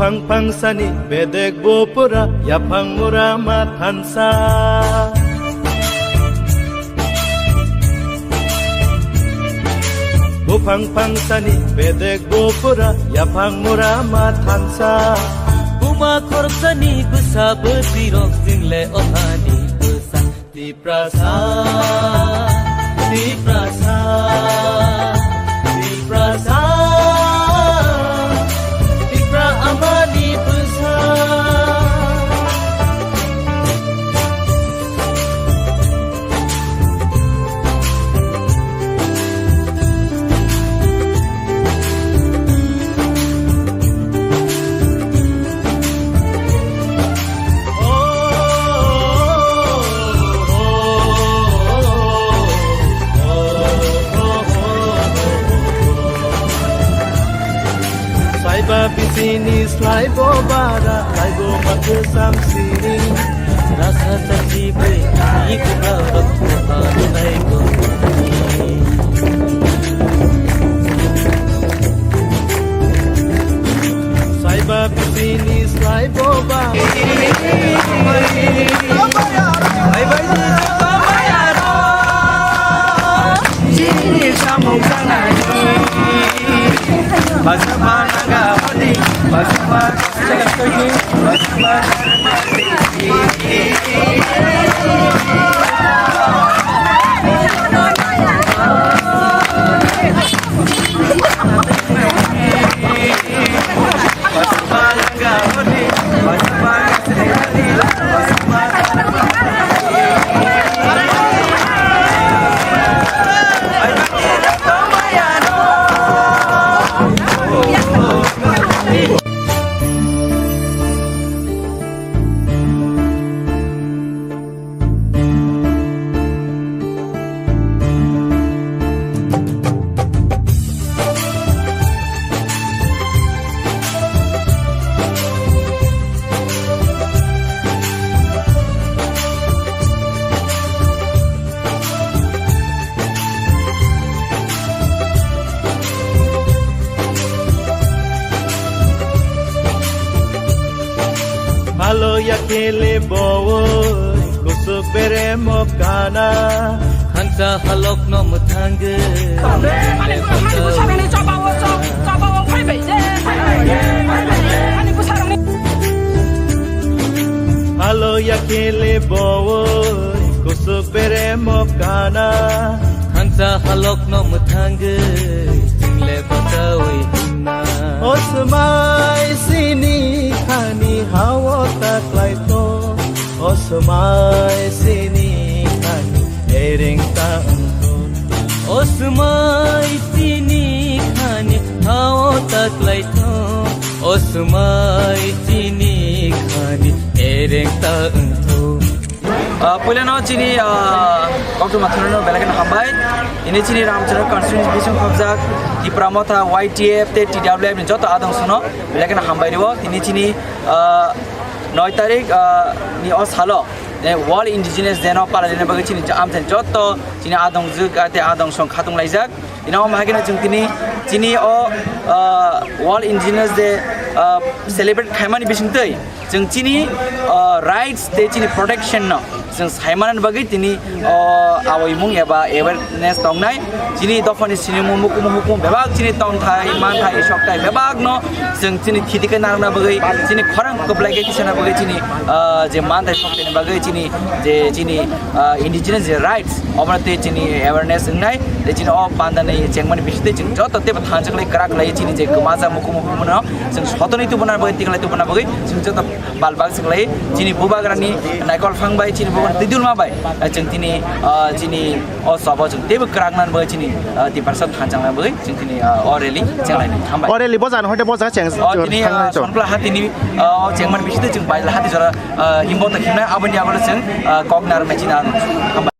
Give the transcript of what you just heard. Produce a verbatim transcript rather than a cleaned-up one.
Phang phangsani bedek bo pura yaphang mura ma thansa. Buphang phangsani bedek bo pura yaphang mura ma thansa. Buma khorsani bwsa bwswirok jingle othani bwsa. Tiprasa, Tiprasa, Tiprasa, Tipra amani bwsa. Slaiba bisini slaibo bara, slaibo makhesam sini. Rasa chachi bai, i kubla rok kuha nai ko. Slaiba bisini slaibo bara. Chini samung sanai. Halo ya kele bowoi, kusuk bere mokana. Hansa halok no muthangge. Ani bwsarokni chobao, cho-, chobao phaibai de, phaibai de, phaibai de. Ani bwsarokni. Halo ya kele bowoi, kusuk bere mokana. Hansa halok no muthangge, jingle bwchawi himna. O swmai sini khani hao ta klai to. O swmai sini khani ereng ta wngkho. O swmai sini khani hao ta klai to. O swmai sini khani ereng ta wngkho. Ah, puilano chini, ah, koktwma thwngno belai kheno hambai. Ini chini Ramchara constituency bising khobjak Tipra Motha, Y T F tei T W F ni joto adong suno belai kheno hambai rio. Tini chini, ah, noi tarik, ah, ni o salo, eh, World Indigenous Day no palalina bagwi chini amchani joto chini adong jwk tei adong song khatung laijak. Ino omo hai kheno chwng tini chini o, ah, World Indigenous Day, ah, celebrate khaimani bisingtwi chwng chini, ah, rights tei chini protection no chwng saimanani bagwi tini o awaimung eba awareness tongnai. Chini dophani sinimung mukumu hukumu bebak chini tongthai, manthai, sokthai bebak no chwng chini khiti khe narwkna bagwi, chini khorang kwplai khe tisana bagwi, chini, ah, je manthai sokthai ni bagwi chini je chini, ah, indigenous je rights, obono tei chini awareness wngnai, tei chini o panda ni chengmani bisingtwi chwng joto teibo thansa khlai kwrak khlai chini je kwmajak mukumu hukumu no chwng sotonwi tubuna bagwi, tiklai tubuna bagwi chwng joto bal bak se khlai chini bubagrani naikol phang bai, chini bubagrani twi dulma bai, ah, chwng tini, ah, chini o chobo chwng teibo kwrak nani bagwi chini, ah, Tiprasa thansa nani bagwi chwng tini, ah, o rally chenglai nai. Hambai. O rally bojan hoite boja cheng O tini, ah, thangnaito. Sonpla hatini, ah, o chengmani bisingtwi chwng bai hati jora, ah, himbo ta himnai aboni agolo chwng, ah, kok narwknai chini ano. Hambai.